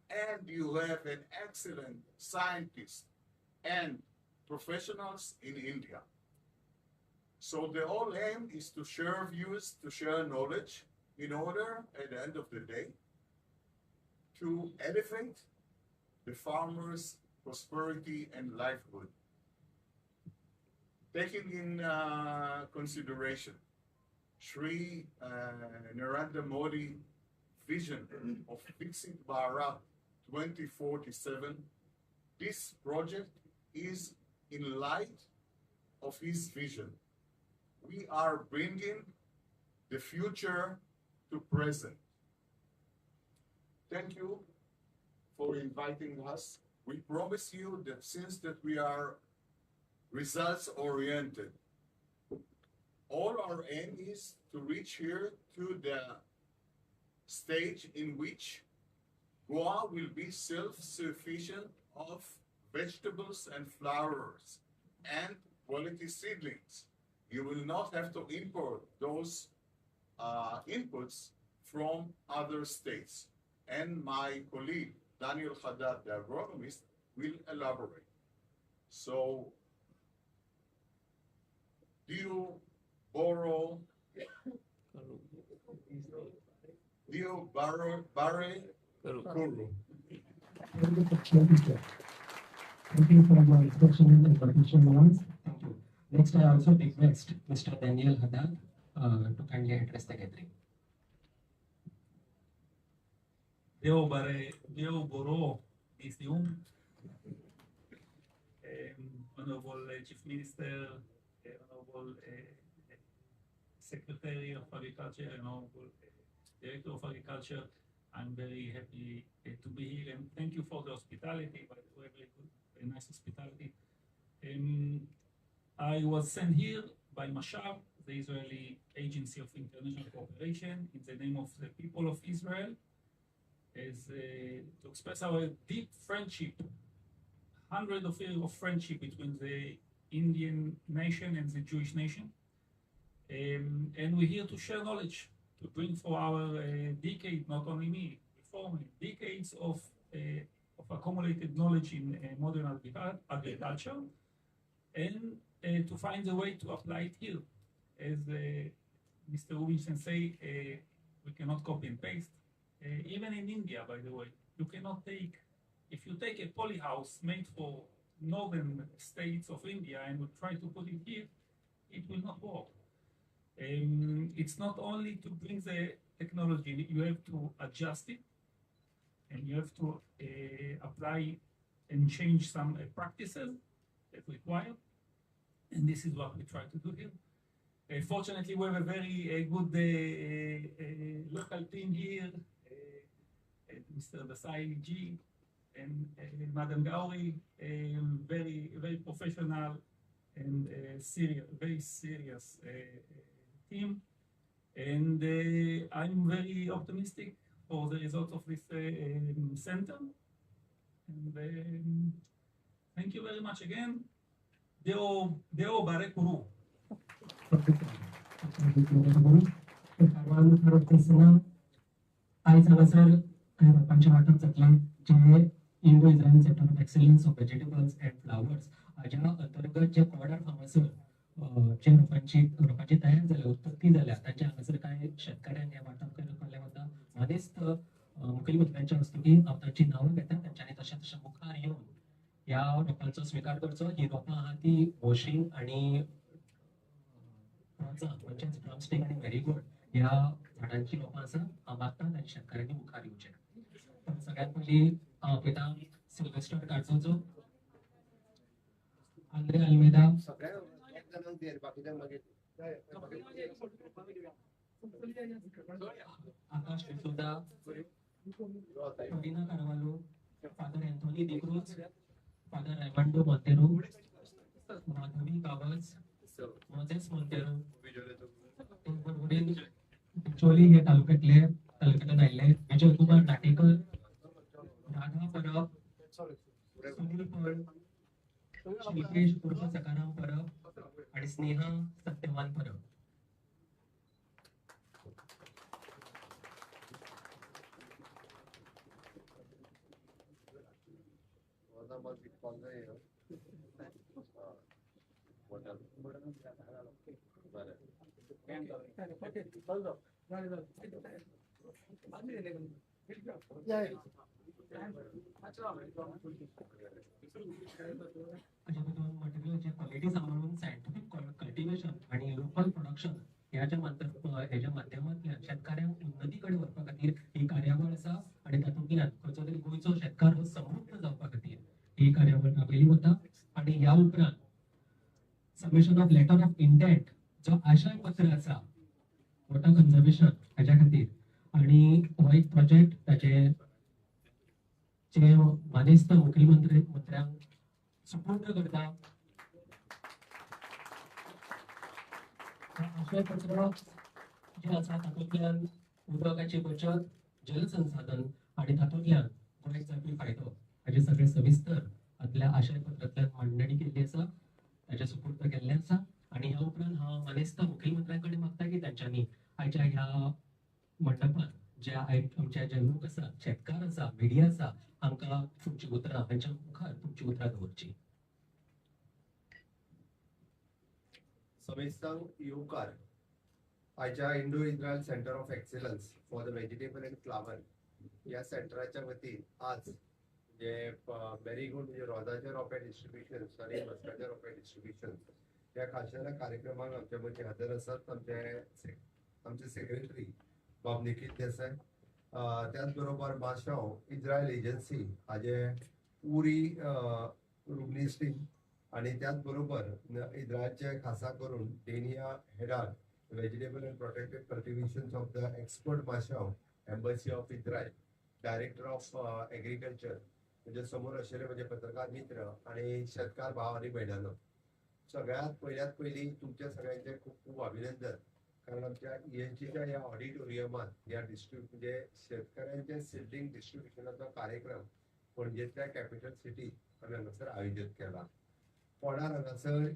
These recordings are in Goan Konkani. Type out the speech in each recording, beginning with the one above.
And you have an excellent scientist and professionals in India. So the whole aim is to share views, to share knowledge, in order, at the end of the day, to elevate the farmers' prosperity and livelihood. Taking in consideration Shri Narendra Modi vision of Viksit Bharat 2047, this project is in light of his vision. We are bringing the future to present. Thank you for inviting us. We promise you that since that we are results oriented, all our aim is to reach here to the stage in which Goa will be self-sufficient of vegetables and flowers and quality seedlings. You will not have to import those inputs from other states. And my colleague, Daniel Haddad, the agronomist, will elaborate. So, do borrow, Dio Barre Kuru. Thank you for your introduction and invitation words. Thank you. Next, I also request Mr. Daniel Haddad to kindly address the gathering. Deo Bare, Deo Boro Isium, Honorable Chief Minister, Honorable Secretary of Agriculture, and Honorable Director of Agriculture. I'm very happy to be here, and thank you for the hospitality, by the way, very good, very nice hospitality. I was sent here by Mashav, the Israeli Agency of International Cooperation, in the name of the people of Israel, as to express our deep friendship, hundreds of years of friendship between the Indian nation and the Jewish nation. And we're here to share knowledge, to bring for our decade, not only me, before me, decades of accumulated knowledge in modern agriculture, and to find a way to apply it here. As Mr. Rubinstein say, we cannot copy and paste. Even in India, by the way, you cannot take, if you take a poly house made for northern states of India and we try to put it here, it will not work. It's not only to bring the technology, you have to adjust it, and you have to apply and change some practices that required. And this is what we try to do here. Fortunately, we have a very good local team here, Mr. Desai G and Madam Gauri, very, very professional and serious, very serious team. And I'm very optimistic for the results of this center. And thank you very much again. Deo, Deo Bare Kuru. आयज हांगासर कांय रोपांचें वांटप जातलें जे Indo Israel centre of excellence of vegetables and flowers हाज्या अंतर्गत जे कॉर्डर फार्मासर जे रोपांची तयार जाल्या, उत्पत्ती जाल्या, तांचे हांगासर कांय शेतकाऱ्यांक हें वांटप केल्लें वता. मानेस्त मुखेलमंत्र्यांच्या हस्तुकी हांव तांची नांवां घेता, तांच्यांनी तशें तशें मुखार येवन ह्या रोपांचो स्विकार करचो. ही रोपां आहा ती वॉशिंग आनी रोजां म्हणजेच ड्रमस्टीक आनी मॅरीगोल्ड ह्या झाडांची रोपां आसा. हांव मागता आनी शेतकाऱ्यांनी मुखार येवचें. सगळ्यात पयलीं हांव आपयता सिल्वेस्टर कार्जोजो, Andre Almeida, Akash D'Souza, Karina Carvalho, father Anthony D'Cruz, father Raimondo Monteiro, Madhavi Gawas, Moses Monteiro, Bicholim हे तालुक्यातले तालुक्यांतल्यान आयिल्ले विजय कुमार नाटेकर, राधा परब, सुनील पळ, शिल्पेश उर्फ सकाराम परब आणि स्नेहा सत्यवान परब. अशा पद्दतीन मटेरियलाची क्वॉलिटी सांबाळून सायंटिफीक कल्टिवेशन आनी लोकल प्रोडक्शन ह्याच्या हेच्या माध्यमांतल्यान शेतकाऱ्यांक उन्नती कडेन व्हरपा खातीर ही कार्यावळ आसा आनी तातूंतल्यान खंयचो तरी गोंयचो शेतकार हो समृद्ध जावपा खातीर ही कार्यावळ राबयली वता. आनी ह्या उपरांत submission of letter of intent जो आशय पत्र आसा वॉटर कन्जर्वेशन हेच्या खातीर आनी हो एक प्रोजेक्ट ताचे जे मानेस्त मुखेलमंत्री मंत्र्यांक सुपूर्द करता. आशय पत्र जे आसा तातूंतल्यान उदकाची बचत, जलसंसाधन आनी तातूंतल्यान गोंयाक जावपी फायदो हाचे सगळे सविस्तर आपल्या आशय पत्रांतल्यान मांडणी केल्ली आसा, ताचे सुपूर्द केल्लें आसा. आनी ह्या उपरांत हांव मानेस्त मुखेलमंत्र्यां कडेन मागता की तांच्यांनी आयच्या ह्या मंडपांत जे आमचे जे लोक आसा, शेतकार आसा, मिडिया आसा, हांकां तुमची उतरां हांच्या मुखार तुमची उतरां दवरची. समेस्तांक येवकार. आयच्या Indo Israel centre of excellence for the vegetable and flower ह्या सेंटराच्या वतीन आज जे मॅरीगोल्ड म्हणजे रोजाचे रोपे डिस्ट्रिब्युशन आनी मस्काचे रोपे डिस्ट्रिब्युशन ह्या खाशेल्या कार्यक्रमाक आमच्या मदीं हजर आसात आमचे सेक्रेटरी बाब निखील देसाय, त्याच बरोबर माशाव इस्रायल एजन्सी हाजे पुरी रुबनिस्टीन आनी त्याच बरोबर इस्रायलचे खासा करून Dania Hadad vegetable and protected cultivations of the expert MASHAV embassy of Israel director of agriculture म्हणजे समोर आशिल्ले म्हजे पत्रकार मित्र आनी शेतकार भाव आनी भयणांनो, सगळ्यात पयल्यात पयलीं तुमच्या सगळ्यांचें खूब खूब अभिनंदन. कारण आमच्या ESGच्या ह्या ऑडिटोरियमात ह्या म्हणजे शेतकऱ्यांच्या सिडलिंग डिस्ट्रिब्युशनाचो कार्यक्रम पणजेंतल्या कॅपिटल सिटीत आमी हांगासर आयोजीत केला. फोंडार हांगासर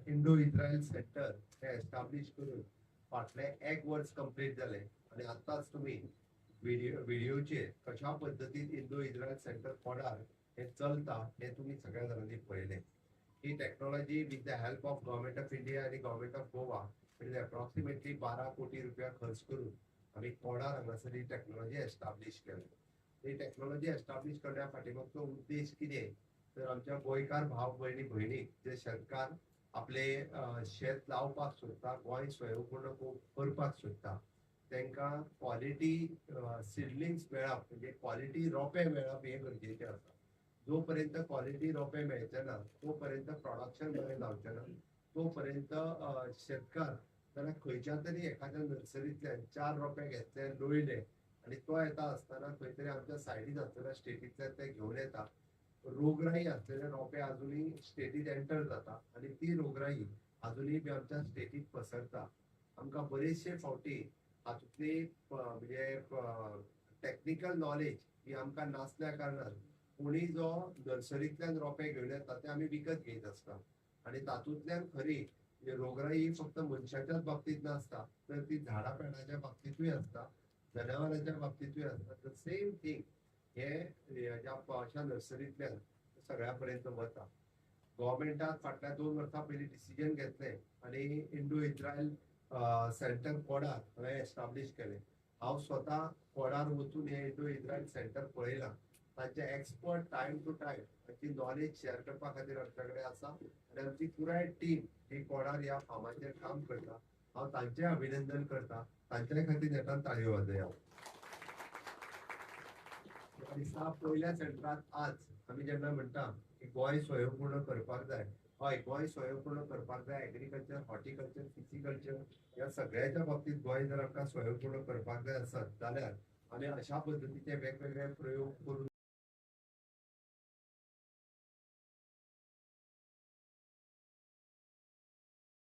इंडो इस्रायल सेंटर हे एस्टाब्लीश करून फाटलें एक वर्स कंप्लीट जालें आनी आतांच तुमी व्हिडियोचेर कशा पद्दतीन इंडो इस्रायल सेंटर फोंडार हें चलता हें तुमी सगळ्या जाणांनी पळयलें. ही technology with the help of government of India आनी गव्हर्मेंट ऑफ गोवा म्हणजे एप्रॉक्सिमेटली 12 कोटी रुपया खर्च करून आमी कोडार हांगासर ही टॅक्नॉलॉजी एस्टाब्लीश केली. ही टॅक्नॉलॉजी एस्टाब्लीश करण्या फाटीमागचो उद्देश कितें तर आमच्या गोंयकार भाव भयणी भयणीक जे शेतकार आपले शेत लावपाक सोदता, गोंय स्वयंपूर्ण करपाक सोदता, तांकां क्वॉलिटी सिडलिंग्स मेळप म्हणजे क्वॉलिटी रोपे मेळप हें गरजेचें आसा. जो पर्यंत क्वॉलिटी रोपे मेळचे ना तो पर्यंत प्रोडक्शन बरें जावचें ना, तो पर्यंत शेतकार जाल्यार खंयच्या तरी एखाद्या नर्सरींतल्यान 4 रोपे घेतले, रोयले आनी तो येता आसतना खंय तरी आमच्या सायडीन आसलेल्या स्टेटींतल्यान ते घेवन येता. रोगराई आसलेले रोपे आजुनूय स्टेटीत एंटर जाता आनी ती रोगराई आजुनूय बी आमच्या स्टेटीत पसरता. आमकां बरेचशे फावटी हातूंतली म्हणजे टॅक्निकल नॉलेज ही आमकां नासल्या कारणान कोणी जो नर्सरींतल्यान रोपे घेवन येता ते आमी विकत घेयत आसता आनी तातूंतल्यान खरी रोगराई ही फक्त मनशाच्याच बाबतींत नासता तर ती झाडां पेडाच्या बाबतींतूय आसता, जनावरांच्या बाबतींतूय आसता. The same thing हे ह्या अशा नर्सरींतल्यान सगळ्या पर्यंत वता. गव्हर्मेंटान फाटल्या 2 वर्सां पयलीं डिसिजन घेतलें आनी इंडो इस्रायल सेंटर कोडार हांवें एस्टाब्लीश केलें. हांव स्वता कोडार वचून हें इंडो इस्रायल सेंटर पळयलां. तांचे एक्सपर्ट टायम टू टायम तांची नॉलेज शेअर करपा खातीर आमच्या कडेन आसा आनी आमची पुराय टीम ही कोडार ह्या फार्माचेर काम करता. हांव तांचें अभिनंदन करता, तांच्या खातीर नेटान ताळयो वाजया. दिसा पयल्या सेंटरांत आज आमी जेन्ना म्हणटा की गोंय स्वयंपूर्ण करपाक जाय, हय गोंय स्वयंपूर्ण करपाक जाय. एग्रीकल्चर, हॉर्टिकल्चर, फिशिकल्चर ह्या सगळ्याच्या बाबतींत गोंय जर आमकां स्वयंपूर्ण करपाक जाय आसत जाल्यार आमी अशा पद्दतीचे वेगवेगळे प्रयोग करून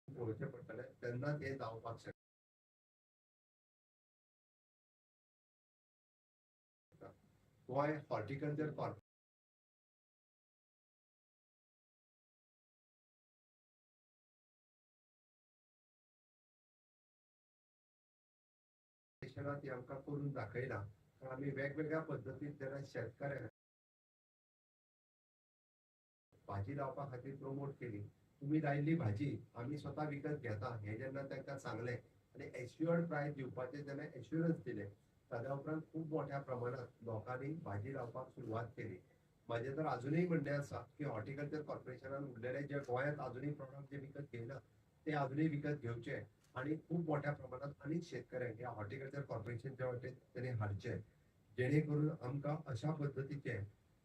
पळोवचें पडटलें, तेन्नाच हें जावपाक शकता. गोंय हॉर्टिकल्चर कॉर्पोरेशनात हें आमकां करून दाखयलां. कारण आमी वेगवेगळ्या पद्दतीन जेन्ना शेतकऱ्यांक भाजी लावपा खातीर प्रमोट केली, तुमी लायिल्ली भाजी आमी स्वता विकत घेता हें जेन्ना तांकां सांगलें आनी एश्युअर्ड प्रायस दिवपाचें जेन्ना एश्युरन्स दिलें ताज्या उपरांत खूब मोठ्या प्रमाणात लोकांनी भाजी लावपाक सुरवात केली. म्हाजें तर अजुनूय म्हणणें आसा की हॉर्टिकल्चर कॉर्पोरेशनान उरलेले जे गोंयांत अजुनूय प्रॉडक्ट जे विकत घेयना ते अजुनूय विकत घेवचे आनी खूब मोठ्या प्रमाणात आनीक शेतकऱ्यांक ह्या हॉर्टिकल्चर कॉर्पोरेशनच्या वाटेन तेणी हाडचे, जेणे करून आमकां अशा पद्दतीचे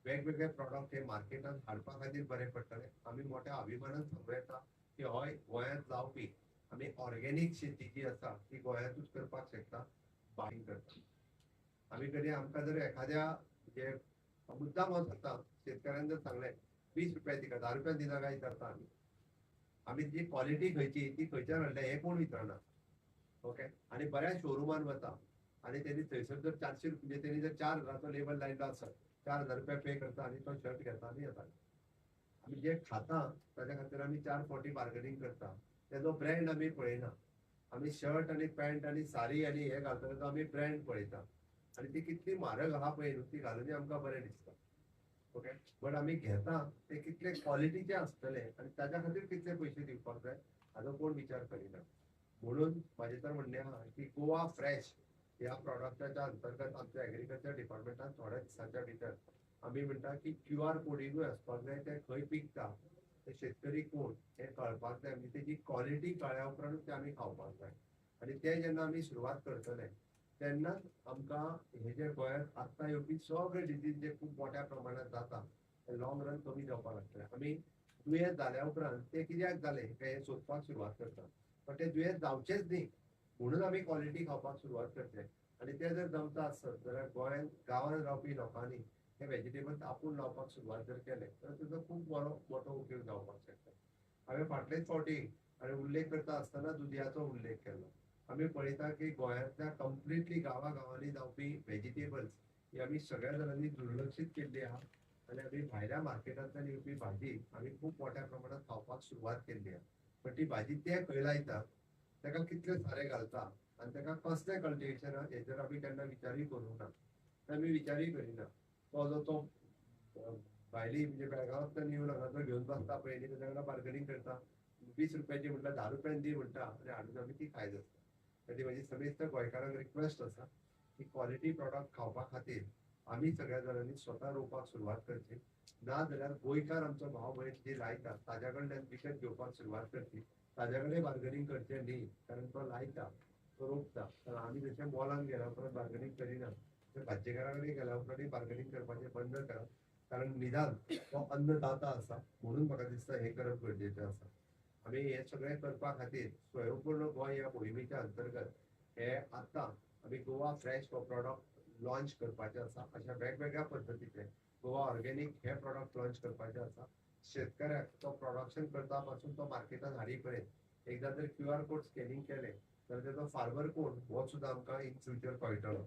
वेगवेगळे प्रॉडक्ट हे मार्केटान हाडपा खातीर बरें पडटलें. आमी मोठ्या अभिमानान सांगूं येता की हय गोंयांत जावपी आमी ऑर्गेनीक शेती जी आसा ती गोंयांतूच करपाक शकता, बायींग करता. आमी कडेन आमकां जर एखाद्या जे मुद्दाम हांव सांगता शेतकऱ्यान जर सांगलें 20 रुपया दिका 10 रुपया दिना काय विचारता आमी. आमी जी क्वॉलिटी खंयची ती खंयच्यान हाडल्या हें कोण विचारना. ओके, आनी बऱ्याच शोरुमान वता आनी तेणी थंयसर जर 400 रुपया तेणी जर 4000चो लेबल लायिल्लो आसत 4000 रुपया पे करता आनी तो शर्ट घेता आनी येता. आमी जे खाता ताच्या खातीर आमी 4 फावटी बार्गेनींग करता, तेजो ब्रँड आमी पळयना. आमी शर्ट आनी पॅन्ट आनी सारी आनी हे घालतना तो आमी ब्रँड पळयता आनी ती कितली म्हारग आहा पळय न्हू ती घालून आमकां बरें दिसता. ओके, बट आमी घेता ते कितले क्वॉलिटीचे आसतले आनी ताच्या खातीर कितले पयशे दिवपाक जाय हाजो कोण विचार करिना. म्हणून म्हाजें तर म्हणणें आहा की गोवा फ्रेश ह्या प्रॉडक्टाच्या अंतर्गत आमच्या एग्रीकल्चर डिपार्टमेंटान थोड्या दिसांच्या भितर आमी म्हणटा की क्यू आर कोडिंगूय आसपाक जाय, ते खंय पिकता ते शेतकरी कोण हें कळपाक जाय, म्हणजे तेजी क्वॉलिटी कळ्ळ्या उपरांतूच ते आमी खावपाक जाय. आनी ते जेन्ना आमी सुरवात करतले तेन्नाच आमकां हे जे गोंयांत आत्तां येवपी सगळे डिजीज जे खूब मोठ्या प्रमाणात जाता ते लॉंग रन कमी जावपाक लागतले. आमी दुयेंस जाल्या उपरांत ते कित्याक जालें हें सोदपाक सुरवात करता, पण ते दुयेंस जावचेंच न्ही म्हणून आमी क्वॉलिटी खावपाक सुरवात करचे. आनी ते जर जमता आसत जाल्यार गोंयांत गांवांत रावपी लोकांनी हे वेजिटेबल्स आपूण लावपाक सुरवात जर केले तर तेजो खूब बरो मोठो उपयोग जावपाक शकता. हांवें फाटलेच फावटी आनी उल्लेख करता आसतना दुदयाचो उल्लेख केलो. आमी पळयता की गोंयांतल्या कंप्लिटली गांवा गांवांनी जावपी वेजिटेबल्स ही आमी सगळ्या जाणांनी दुर्लक्षीत केल्ली आहा आनी आमी भायल्या मार्केटांतल्यान येवपी भाजी आमी खूब मोठ्या प्रमाणात खावपाक सुरवात केल्ली आहा. पण ती भाजी ते खंय लायता, ताका कितले सारें घालता आनी ताका कसलें कल्टिवेशन आहा हेचेर आमी केन्ना विचारूय करूंक ना, आमी विचारूय करिना. तो जो तो भायली म्हणजे बेळगांवांतल्यान येवन हांगा घेवन बसता पळय ताच्या वांगडा बार्गेनींग करता, 20 रुपयाची म्हटल्यार 10 रुपयान दी म्हणटा आनी हाडून आमी ती खायत आसता. ती म्हाजी समेस्त गोंयकारांक रिक्वेस्ट आसा की क्वॉलिटी प्रॉडक्ट खावपा खातीर आमी सगळ्या जाणांनी स्वता रोवपाक सुरवात करची, ना जाल्यार गोंयकार आमचो भाव भयण जी लायता ताज्या कडल्यान विकत घेवपाक सुरवात करची, ताज्या कडेन बार्गेनींग करचें न्ही, कारण तो लायता तो रोपता. तर आमी जशें मॉलान गेल्या उपरांत बार्गेनींग करिना तशें भाजयेकारा कडेन गेल्या उपरांत बार्गेनींग करपाचें बंद करात, कारण निदान तो अन्नदाता आसा म्हणून म्हाका दिसता हें करप गरजेचें आसा. आमी हें सगळें करपा खातीर स्वयंपूर्ण गोंय ह्या मोहिमेच्या अंतर्गत हे आतां आमी गोवा फ्रेश हो प्रॉडक्ट लॉन्च करपाचें आसा. अशा वेगवेगळ्या पद्दतीचे गोवा ऑर्गेनीक हे प्रॉडक्ट लॉन्च करपाचें आसा. शेतकऱ्याक तो प्रोडक्शन करता पासून तो मार्केटान हाडी पर्यंत एकदां जर क्यू आर कोड स्कॅनिंग केलें तर तेजो फार्मर कोण हो सुद्दां आमकां इन फ्युचर कळटलो.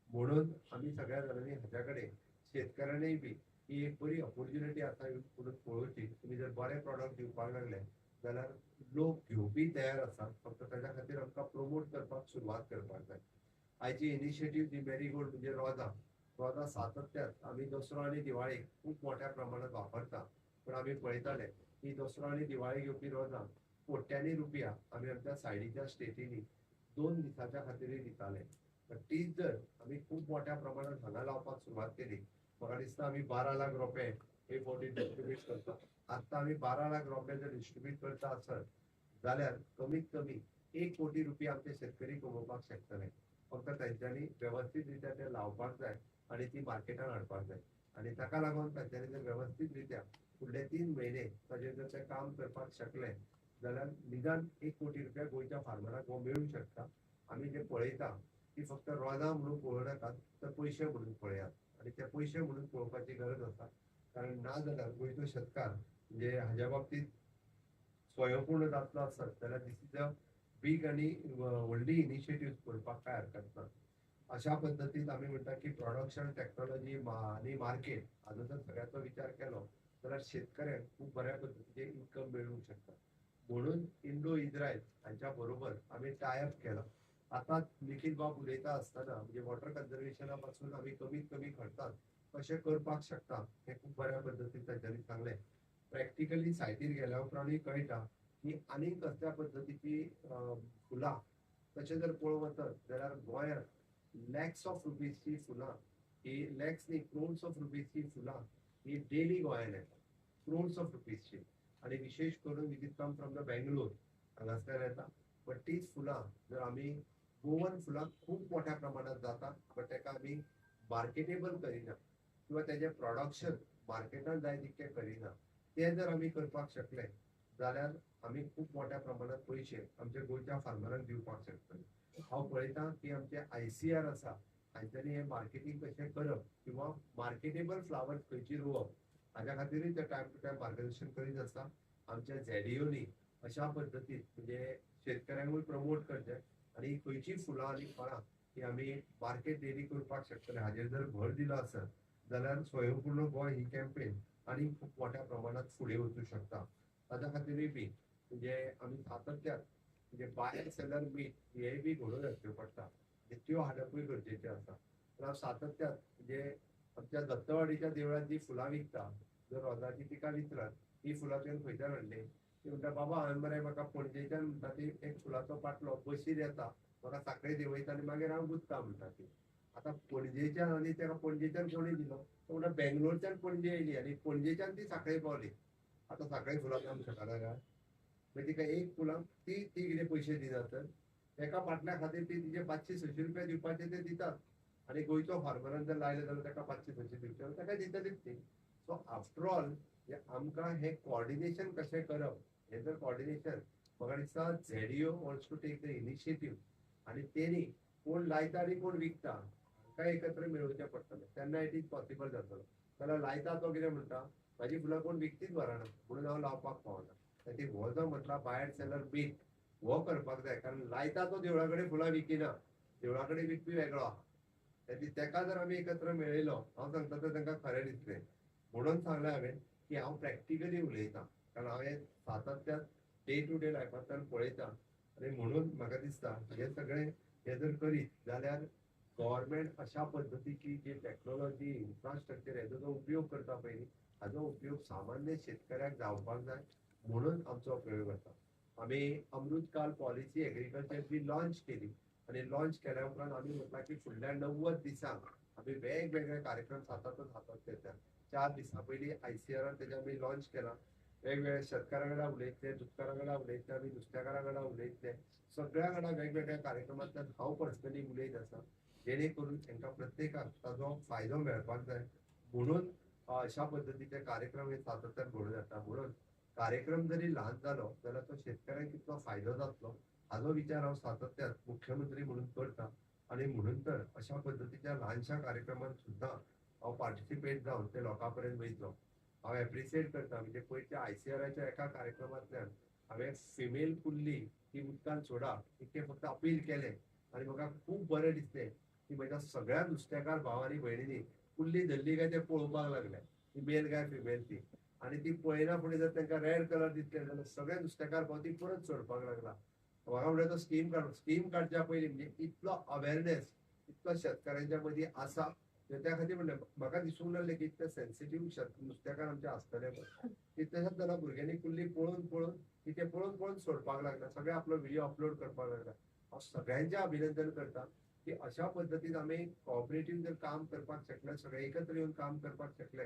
म्हणून आमी सगळ्या जाणांनी हाज्या कडेन शेतकऱ्यांनीय बी ही एक बरी ऑपोर्च्युनिटी आसा म्हणून पळोवची. तुमी जर बरे प्रॉडक्ट दिवपाक लागले जाल्यार लोक घेवपी तयार आसा, फक्त ताच्या खातीर आमकां प्रोमोट करपाक सुरवात करपाक जाय. आयची इनिशिएटीव जी मॅरीगोल्ड म्हणजे रोजां, रोजां सातत्यान आमी दसरो आनी दिवाळेक खूब मोठ्या प्रमाणात वापरता, पूण आमी पळयताले की दसरो आनी दिवाळेक येवपी रोजां कोट्यांनी रुपया आमी आमच्या सायडीच्या स्टेटींनी 2 दिसाच्या खातीरूय दिताले. पण तीच जर आमी खूब मोठ्या प्रमाणात हांगा लावपाक सुरवात केली म्हाका दिसता आमी 12 लाख रोपे हे फावटी डिस्ट्रिब्यूट करता. आत्तां आमी 12 लाख रोपे जर डिस्ट्रिब्यूट करता आसत जाल्यार कमीत कमी 1 कोटी रुपया आमचे शेतकरी कमोवपाक शकतले. फक्त तांच्यांनी वेवस्थीत रित्या ते लावपाक जाय आनी ती मार्केटान हाडपाक जाय आनी ताका लागून तांच्यांनी जर वेवस्थीत रित्या फुडले 3 म्हयने ताजेर जर ते काम करपाक शकले जाल्यार निदान 1 कोटी रुपया गोंयच्या फार्मराक हो मेळूंक शकता. आमी जे पळयता ती फक्त रोजां म्हणून पळोवं नाकात तर पयशे म्हणून पळयात आनी ते पयशे म्हणून पळोवपाची गरज आसा, कारण ना जाल्यार गोंयचो शेतकार म्हणजे हाज्या बाबतींत स्वयंपूर्ण जातलो आसत जाल्यार this is a big आनी व्हडली इनिशिएटीव करपाक कांय हरकत ना. अशा पद्दतीन आमी म्हणटा की प्रोडक्शन टॅक्नोलॉजी आनी मार्केट हाजो जर सगळ्याचो विचार केलो जाल्यार शेतकऱ्यांक खूब बऱ्या पद्दतीचे इन्कम मेळूंक शकता. म्हणून इंडो इस्रायल हांच्या बरोबर आमी टायअप केला. आतां निखील बाब उलयता आसतना म्हणजे वॉटर कन्जर्वेशना पासून आमी कमीत कमी खर्चात कशें करपाक शकता हें खूब बऱ्या पद्दतीन तांच्यांनी सांगलें. प्रॅक्टिकली सायटीर गेल्या उपरांतूय कळटा की आनीक कसल्या पद्दतीची फुलां तशें जर पळोवंक वचत जाल्यार गोंयांत लॅक्स ऑफ रुपीजची फुलां ही, लॅक्स न्ही, क्रोर्स ऑफ रुपीजची फुलां ही डेली गोंयांत येता, क्रोर्स ऑफ रुपीजची. आनी विशेश करून which come from the Bangalore हांगासल्यान येता. बट तीच फुलां जर आमी गोवन फुलां खूब मोठ्या प्रमाणात जाता, बट ताका आमी मार्केटेबल करिना किंवा तेजें प्रोडक्शन मार्केटान जाय तितकें करिना. तें जर आमी करपाक शकले जाल्यार आमी खूब मोठ्या प्रमाणात पयशे आमच्या गोंयच्या फार्मरांक दिवपाक शकतले. हांव पळयतां की आमचे ICR आसा हांच्यांनी हें मार्केटींग कशें करप किंवा मार्केटेबल फ्लावर्स खंयची रोवप हाज्या खातीरूय ते टायम टू टायम मार्गदर्शन करीत आसता. आमच्या ZDOनी अशा पद्दतीन म्हणजे शेतकऱ्यांकूय प्रमोट करचें आनी खंयची फुलां आनी फळां ही आमी मार्केट रेडी करपाक शकतले हाजेर जर भर दिलो आसत जाल्यार स्वयंपूर्ण गोंय ही कॅम्पेन आनी खूब मोठ्या प्रमाणात फुडें वचूं शकता. ताच्या खातीरूय बी म्हणजे आमी सातत्यान म्हणजे बाय सेलर मीट हेय बी घडोवन हाडच्यो पडटा आनी त्यो हाडपूय गरजेच्यो आसा. तर हांव सातत्यान म्हणजे आमच्या दत्तवाडीच्या देवळांत जी फुलां विकता, जर रोजाची तिका विचारात ही फुलां तुवें खंयच्यान हाडली, ती म्हणटा बाबा हांवें मरे म्हाका पणजेच्यान म्हणटा ती एक फुलाचो पाटलो बशीर येता म्हाका साखळे देंवयता आनी मागीर हांव गुंतता म्हणटा ती. आतां पणजेच्यान आनी ताका पणजेच्यान कोणी दिलो, तो म्हणटा बेंगलोरच्यान पणजे येयली आनी पणजेच्यान ती साखळे पावली. आतां साखळे फुलां आमकां शकना काय? मागीर तिका एक फुलांक ती ती कितें पयशे दिना तर एका पाटल्या खातीर ती तिजे 500-600 रुपया दिवपाचे ते दितात आनी गोंयचो फार्मरान जर लायले जाल्यार ताका 500-600 दिवचे ताका दितलीच ती. सो आफ्टर ऑल आमकां हें कॉर्डिनेशन कशें करप हें जर कॉर्डिनेशन म्हाका दिसता ZDO wants to take the initiative आनी तेणी कोण लायता आनी कोण विकता हांकां एकत्र मेळोवचें पडटलें, तेन्ना it is possible जातलो. जाल्यार लायता तो कितें म्हणटा म्हाजी फुलां कोण विकतीच व्हरना म्हणून हांव लावपाक पावना. खातीर हो जो म्हटला बायर सेलर मीट हो करपाक जाय, कारण लायता तो देवळा कडेन फुलां विकिना, देवळा कडेन विकपी वेगळो आहा. खातीर ताका जर आमी एकत्र मेळयलो हांव सांगता तर तांकां खरें दिसलें. म्हणून सांगलें हांवें की हांव प्रॅक्टिकली उलयतां, कारण हांवें सातत्यान डे टू डे लायफांतल्यान पळयता आनी म्हणून म्हाका दिसता हे सगळें हे जर करीत जाल्यार गव्हर्मेंट अशा पद्दतीची जी टॅक्नोलॉजी इन्फ्रास्ट्रक्चर हेजो जो उपयोग करता पळय हाजो उपयोग सामान्य शेतकऱ्याक जावपाक जाय म्हणून आमचो प्रयोग आसा. आमी अमृतकाल पॉलिसी एग्रीकल्चर बी लॉन्च केली आनी लॉन्च केल्या उपरांत आमी म्हटलां की फुडल्या 90 दिसांक आमी वेगवेगळे कार्यक्रम सातत्यान हातात घेतल्या. 4 दिसां पयलीं ICR तेजे आमी लॉन्च केला, वेगवेगळ्या शेतकारां कडेन उलयतले, दुदकारां कडेन उलयतले, आमी नुस्त्याकारां कडेन उलयतले, सगळ्या कडेन वेगवेगळ्या कार्यक्रमांतल्यान हांव पर्सनली उलयत आसा जेणे करून तांकां प्रत्येकाक ताजो फायदो मेळपाक जाय म्हणून अशा पद्दतीचे कार्यक्रम हे सातत्यान घडोवन हाडटा. म्हणून कार्यक्रम जरी ल्हान जालो जाल्यार तो शेतकऱ्यांक कितलो फायदो जातलो हाजो विचार हांव सातत्यान मुख्यमंत्री म्हणून करता आनी म्हणून तर अशा पद्दतीच्या ल्हानशा कार्यक्रमांत सुद्दां हांव पार्टिसिपेट जावन ते लोकां पर्यंत वयतलो. हांव एप्रिशिएट करता म्हणजे पयरच्या ICRच्या एका कार्यक्रमांतल्यान हांवें फिमेल कुल्ली ती उदकान सोडा इतकें फक्त अपील केलें आनी म्हाका खूब बरें दिसलें की म्हज्या सगळ्या नुस्तेकार भाव आनी भयणींनी कुल्ली धरली काय ते पळोवपाक लागले ती मेल काय फिमेल ती, आनी ती पळयना फुडें जर तांकां रेड कलर दिसले जाल्यार सगळे नुस्तेकार भाव ती परत सोडपाक लागला. म्हाका म्हणल्यार तो स्कीम काड, स्कीम काडच्या पयलीं म्हणजे इतलो अवेरनेस इतलो शेतकारांच्या मदीं आसा त्या खातीर म्हणलें म्हाका दिसूंक नासलें की इतले सेन्सिटीव नुस्तेकार आमचे आसतले तितलेशेच जाणां भुरग्यांनी कुल्ली पळोवन पळोवन ती ते पळोवन पळोवन सोडपाक लागला, सगळे आपलो व्हिडिओ अपलोड करपाक लागला. हांव सगळ्यांचें अभिनंदन करता की अशा पद्दतीन आमी कॉपरेटीव जर काम करपाक शकले, सगळे एकत्र येवन काम करपाक शकले,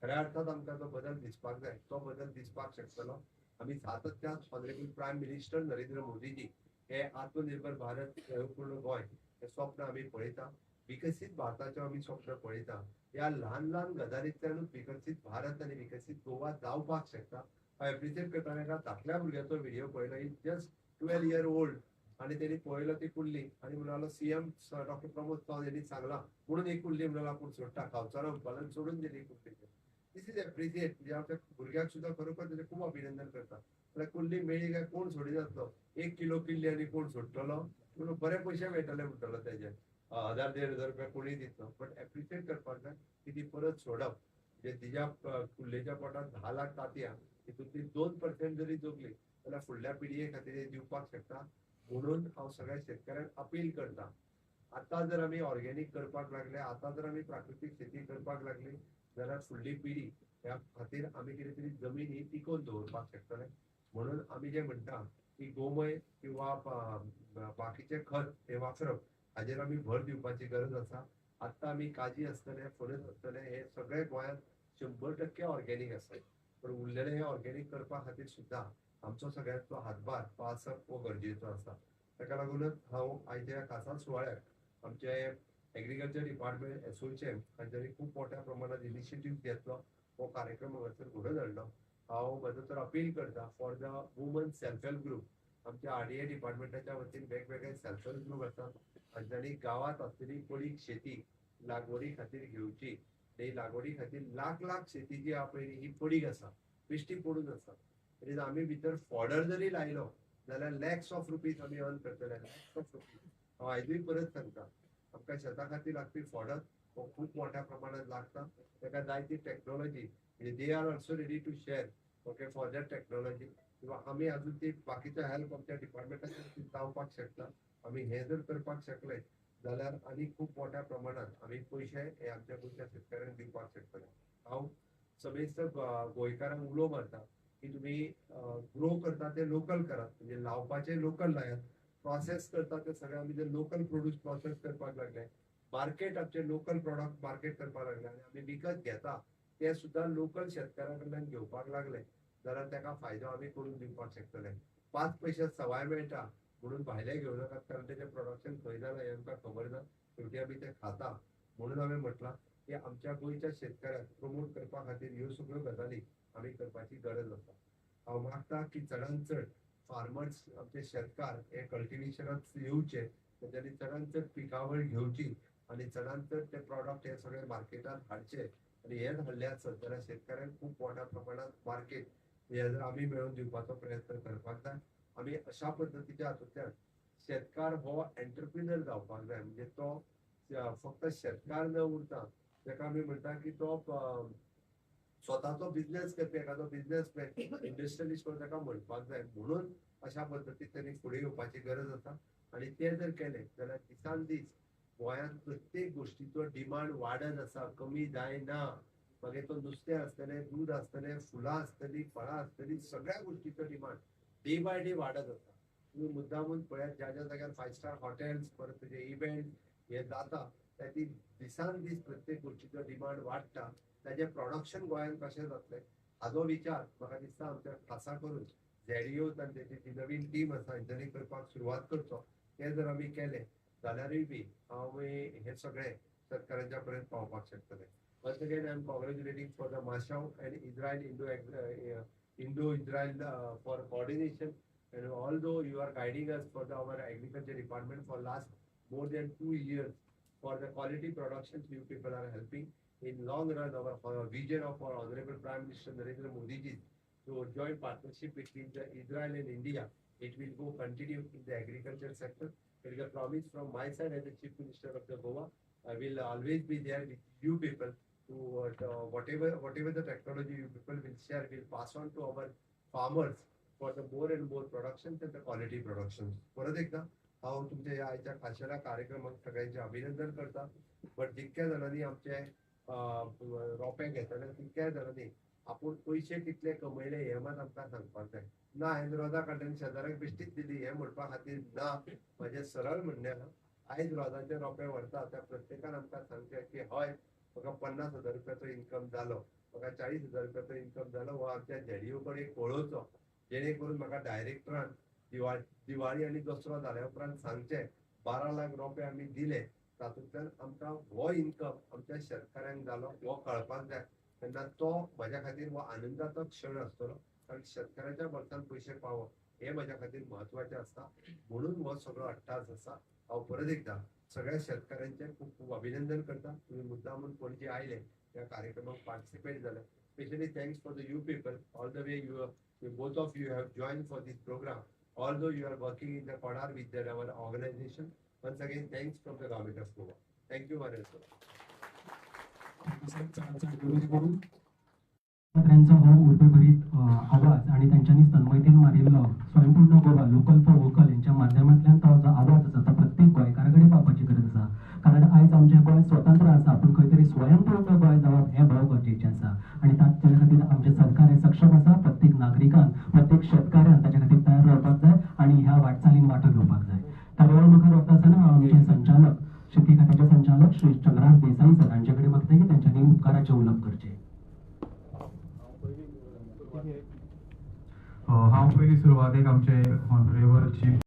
खऱ्या अर्थात आमकां तो बदल दिसपाक जाय, तो बदल दिसपाक शकतलो. आमी सातत्यान honourable prime minister Narendra Modiji हे आत्मनिर्भर भारत स्वयंपूर्ण गोंय हे स्वप्न आमी पळयता, विकसीत भारताचें आमी स्वप्न पळयता. ह्या ल्हान ल्हान गजालींतल्यानूच विकसीत भारत आनी विकसीत गोवा जावपाक शकता. हांव एप्रिशिएट करतना एका धाकल्या भुरग्याचो व्हिडिओ पळयलो, is just 12 year old आनी तेणी पळयलो ती कुल्ली आनी म्हणालो CM doctor Pramod Sawant यांनी सांगला म्हणून एक कुल्ली म्हणालो आपूण सोडटा, खावचो ना म्हणपाक आनी सोडून दिली कुल्ली. This is appreciate म्हणजे आमच्या भुरग्याक सुद्दां खरोखर तेजें खूब अभिनंदन करता. जाल्यार कुल्ली मेळ्ळी काय कोण सोडिनासलो, 1 किलो किल्ली आनी कोण सोडटलो म्हणून बरे पयशे मेळटले म्हणटलो तेजे 1000-1500 रुपया कोणूय दितलो. बट एप्रिशिएट करपाक जाय की ती परत सोडप म्हणजे तिज्या कुल्लेच्या पोटांत 10 लाख तांतयां तितून ती 2% जरी जगली जाल्यार फुडल्या पिळगे खातीर दिवपाक शकता. म्हणून हांव सगळ्या शेतकऱ्यांक अपील करता, आतां जर आमी ऑर्गेनीक करपाक लागले, आतां जर आमी प्राकृतीक शेती करपाक लागली जाल्यार फुडली पिढी ह्या खातीर आमी कितें तरी जमीन ही टिकोवन दवरपाक शकतले. म्हणून आमी जे म्हणटा की गोमय किंवा बाकीचे खत हे वापरप हाजेर आमी भर दिवपाची गरज आसा. आत्तां आमी काजी आसतले, फणस आसतले, हे सगळे गोंयांत 100% ऑर्गेनीक आसा. पण उरलेले हे ऑर्गेनीक करपा खातीर सुद्दां आमचो सगळ्यांचो हातभार तो आसप हो गरजेचो आसा. ताका लागूनच हांव आयच्या खासा सुवाळ्याक आमचे एग्रीकल्चर डिपार्टमेंट एसोचेम हांच्यांनी खूब मोठ्या प्रमाणात इनिशिएटीव घेतलो, हो कार्यक्रम हांगासर घडोवन हाडलो. हांव म्हजो तर अपील करता for the woman self help group. आमच्या आरडीए डिपार्टमेंटाच्या वतीन वेगवेगळे सेल्फ हेल्प ग्रुप आसात, हांच्यांनी गांवांत आसलेली पडीक शेती लागवडी खातीर घेवची. आनी लागवडी खातीर लाख लाख शेती जी आहा पळय ही पडीक आसा, बेश्टी पडून आसा. आनी आमी भितर फॉडर जरी लायलो जाल्यार लॅक्स ऑफ रुपीज आमी अर्न करतले, लॅक्स ऑफ रुपीज. हांव आयजूय परत सांगता, आमकां शेता खातीर लागपी फॉडर हो खूब मोठ्या प्रमाणात लागता. ताका जाय ती टॅक्नोलॉजी, म्हणजे they are also ready to share okay for that technology. किंवा आमी अजून ती बाकीचो हेल्प आमच्या डिपार्टमेंटाच्या जावपाक शकता. आमी हें जर करपाक शकले जाल्यार आनी खूब मोठ्या प्रमाणात आमी पयशे हे आमच्या गोंयच्या शेतकऱ्यांक दिवपाक शकतले. हांव समेस्त गोंयकारांक उलो मारता की तुमी ग्रो करता ते लोकल करात, म्हणजे लावपाचे लोकल लायात, प्रोसेस करता ते सगळे आमी जे लोकल प्रोड्यूस प्रोसेस करपाक लागले, मार्केट आमचे लोकल प्रोडक्ट मार्केट करपाक लागले आनी आमी विकत घेता ते सुद्दां लोकल शेतकऱ्यां कडल्यान घेवपाक लागले जाल्यार ताका फायदो आमी करून दिवपाक शकतले. 5 पयशे सवाय मेळटा म्हणून भायले घेवं नाकात, कारण तेजें प्रोडक्शन खंय जालां हें आमकां खबर ना, शेवटी आमी तें खाता. म्हणून हांवें म्हटलां की आमच्या गोंयच्या शेतकऱ्यांक प्रमोट करपा खातीर ह्यो सगळ्यो गजाली आमी करपाची गरज आसा. हांव मागता की चडान चड फार्मर्स आमचे शेतकार हे कल्टिवेशनांत येवचे, तेंच्यांनी चडान चड पिकावळ घेवची आनी चडान चड ते प्रोडक्ट हे सगळे मार्केटांत हाडचे. आनी हेच हाडले आसत जाल्यार शेतकऱ्यांक खूब मोठ्या प्रमाणात मार्केट हे जर आमी मेळोवन दिवपाचो प्रयत्न करपाक जाय. आमी अशा पद्दतीच्या हातूंतल्यान शेतकार हो एंटरप्रिनर जावपाक जाय, म्हणजे तो फक्त शेतकार न उरता ताका आमी म्हणटा की तो स्वताचो बिझनेस करपी एखादो बिझनेसमॅन, इंडस्ट्रियलिस्ट म्हणून ताका म्हणपाक जाय. म्हणून अशा पद्दतीन त्यांनी फुडें येवपाची गरज आसा. आनी तें जर केलें जाल्यार दिसान दीस गोंयांत प्रत्येक गोश्टीचो डिमांड वाडत आसा, कमी जायना. मागीर तो नुस्तें आसतलें, दूद आसतलें, फुलां आसतलीं, फळां आसतलीं, सगळ्या गोश्टीचो डिमांड डे बाय डे वाडत आसा. तुमी मुद्दामून पळयात ज्या ज्या जाग्यार 5 स्टार हॉटेल्स परत तुजे इव्हेंट हे जाता त्या दिसान दीस प्रत्येक गोश्टीचो डिमांड वाडटा. ताजें प्रोडक्शन गोंयांत कशें जातलें हाजो विचार म्हाका दिसता आमच्या खासा करून झेडीओ आनी तेची जी नवीन टीम आसा हेंच्यांनी करपाक सुरवात करचो. तें जर आमी केलें जाल्यारूय बी हांव हे सगळे शेतकऱ्यांच्या पर्यंत पावपाक शकतले. Once again, I am congratulating for the MASHAV and Israel Indo-Israel for coordination. And although you are guiding us for our agriculture department for last more than 2 years for the quality productions, you people are helping. In long run, our vision of our Honorable Prime Minister Narendra Modi ji to joint partnership between the Israel and India, it will go continue in the agriculture sector. It is a promise from my side as the Chief Minister of the Goa. I will always be there with you people to whatever the technology you people will share, will pass on to our farmers for the more and more productions and the quality productions. परत एकदा हांव तुमच्या ह्या आयच्या खाशेल्या कार्यक्रमाक सगळ्यांचे अभिनंदन करता. बट जितक्या जाणांनी आमचे रोपे घेतले तितक्या जाणांनी आपूण पयशे कितले कमयले हें मात आमकां सांगपाक जाय. ना हांवें रोजां काडले आनी शेजाऱ्याक बेश्टीच दिली हें म्हणपा खातीर ना. म्हजें सरळ म्हणणें आहा, आयज रोजांचे रोपे व्हरता त्या प्रत्येकान आमकां सांगचें की हय म्हाका 50,000 रुपयाचो इन्कम जालो, म्हाका 40,000 रुपयाचो इन्कम जालो, हो आमच्या झेडीओ कडेन कळोवचो, जेणे करून म्हाका डायरेक्टरान दिवाळी आनी दसरो जाल्या उपरांत सांगचें 12 लाख रोपे आमी दिले, तातूंतल्यान आमकां हो इन्कम आमच्या शेतकऱ्यांक जालो हो कळपाक जाय. तेन्ना तो म्हज्या खातीर हो आनंदाचो क्षण आसतलो, कारण शेतकऱ्याच्या बोल्सान पयशे पावप हें म्हज्या खातीर म्हत्वाचें आसता. म्हणून हो सगळो अट्टास आसा. हांव परत एकदा सगळ्या शेतकऱ्यांचें खूब खूब अभिनंदन करता. तुमी मुद्दामून पणजे आयले, ह्या कार्यक्रमाक पार्टिसिपेट जाले. Specially thanks for the you people all the way you both of you have join for this program. Although you are working in the CODAR with our organization. Once again, thanks from the government of Goa. Thank you, Maharaj. त्यांचा हो उर्बेभरीत आवाज आणि त्यांच्यानी तन्मयतेन मारिल्लो स्वयंपूर्ण गोवा लोकल फॉर वोकल यांच्या माध्यमांतल्यान तो जो आवाज आसा तो प्रत्येक गोंयकारा कडेन पावपाची गरज आसा. कारण आयज आमचें गोंय स्वतंत्र आसा, पूण खंय तरी स्वयंपूर्ण गोंय जावप हें भोव गरजेचें आसा. आनी तातूंत मागता आसतना हांव आमचे संचालक, शेती खात्याचे संचालक श्री चंद्रहास देसाई सर हांचे कडेन मागता की तेंच्यांनी उपकाराचें उलोवप करचें. हांव पयलीं सुरवातेक आमचे ऑनरेबल चीफ